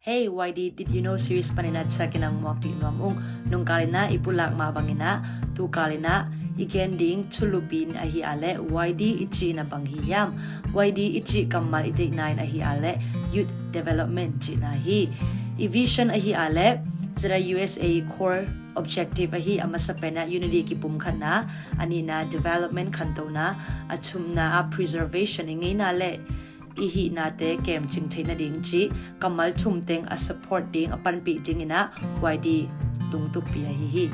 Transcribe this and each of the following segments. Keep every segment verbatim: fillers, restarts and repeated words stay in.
Hey, Y D, did you know series panin a ciakin ang muak dih nuam ung. Nungkal in ah i pulak mah bangin ah, tukal in ah i gen ding thulupi in ahi a leh Y D i cihna bang hi hiam? Y D i cih kammal i deihna in ahi a leh youth development cihna hi. I vision ahi a leh Z I U S A core objective ahi. A masa pen ah unity, kipumkhatna, a nihna development, khantohna, a thumna ah preservation, i ngeina leh i hihnate kemcing theih nading cih kammal thum teng a support ding, a panpih dingin ah Y D lungtuppi ahi hi.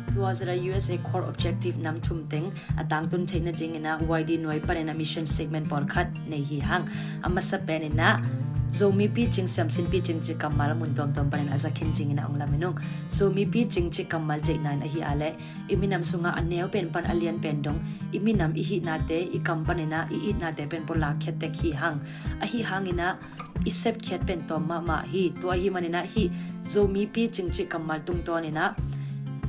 Tua Z I U S A core objective nam thum teng a tangtun theih nadingin ah Y D nuai panin a mission statement pawlkhat nei hi hang. A masa pen in ah Zomi picing, siamsin picing cih kammal mun tuamtuam panin a zakhin dingin ah ong lamen ung. Zomi picing cih kammal deihna in ahi a leh i minam sungah a neu pen pan a lian pen dong i minam, i hihnate, i kam panin ah i itnate pen pulak khiat tek hi hang. Ahi hangin ah i sepkhiat pen tawm mahmah hi. Tua ahih manin ah hih Zomi picing cih kammal tungtawnin ah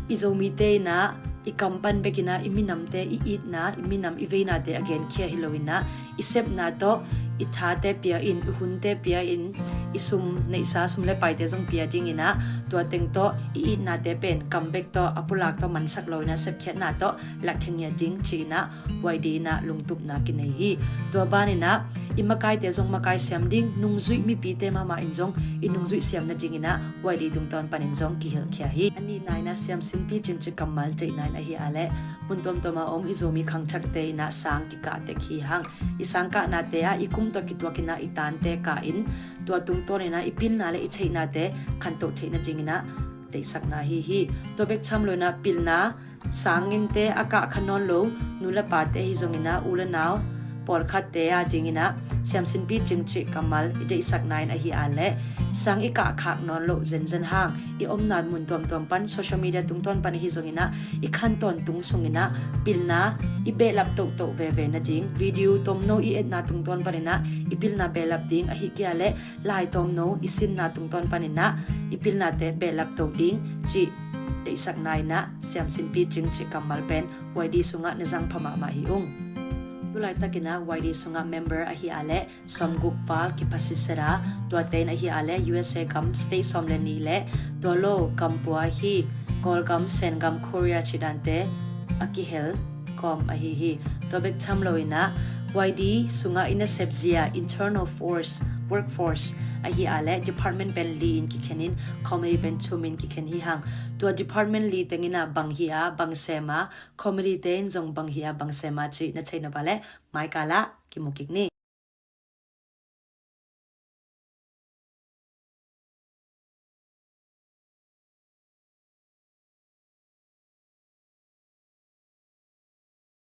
i Zomite in ah i kam pan bekin ah i minamte, i itna, i minam, i veinate a genkhia hi loin ah i sepna tawh i thate pia in, i hunte pia in, i sum neihsa, sum le paite zong pia dingin ah tua teng tawh i itnate pen kam bek tawh, a pulak tawh mansak loin ah sepkhiatna tawh lakkhia ngiat ding ci-in ah Y D in ah lungtupna kinei hi. Tua banin ah i makaite zong makai siam ding, nungzuih mipite mahmah in zong i nungzuih siam nadingin ah Y D tungtawn panin zong kihilhkhia hi. A nihna in ah siamsin picing cih kammal deihna in ahi a leh mun tuamtuam a om i Zomi khangthakte in ah sang kikah tek hi hang. I sang kahnate ah i kum tawh kituakin ah i tante kah in, tua tungtawnin ah i pilna le i theihnate khantoh theih nadingin ah deihsakna ahi hi. Tua bek tham loin ah pilna, sang innte a kah kha nawn lo nu le pate ahi zongin ah u le nau pawlkhatte a dingin ah siamsin picing cih kammal i deihsakna in ahi a leh sang i kahkhak nawn loh zenzen hang, i omna mun tuamtuam pan, social media tungtawn pan ahi zongin ah i khan tawntung sungin ah pilna i behlap tohtoh veve nading, video tomno i etna tungtawn panin ah i pilna behlap ding, ahi kei a leh lai tomno i sinna tungtawn panin ah i pilnate behlap to ding cih deihsakna in ah siamsin picing cih kammal pen Y D sungah na zang pha mahmah hi ung. Tulaitakin ah Y D sungah member ahi a leh sawmguk val kipha sitset a, tuate in ahi a leh U S A gam state sawm le nih le tua lo gam pua ahi Kawlgam, Sengam, Korea cih dante a kihel kawm ahi hi. Tua bek tham loin ah Y D sungah i nasep zia, internal force, workforce ahi a leh department pen li in kikhen in, committee pen thum in kikhen hi hang. Tua department li teng in ah bang hi a, bang sem a, committee te in zong bang hi a, bang sem a cih na thei nop a leh maikal ah kimu kik ni.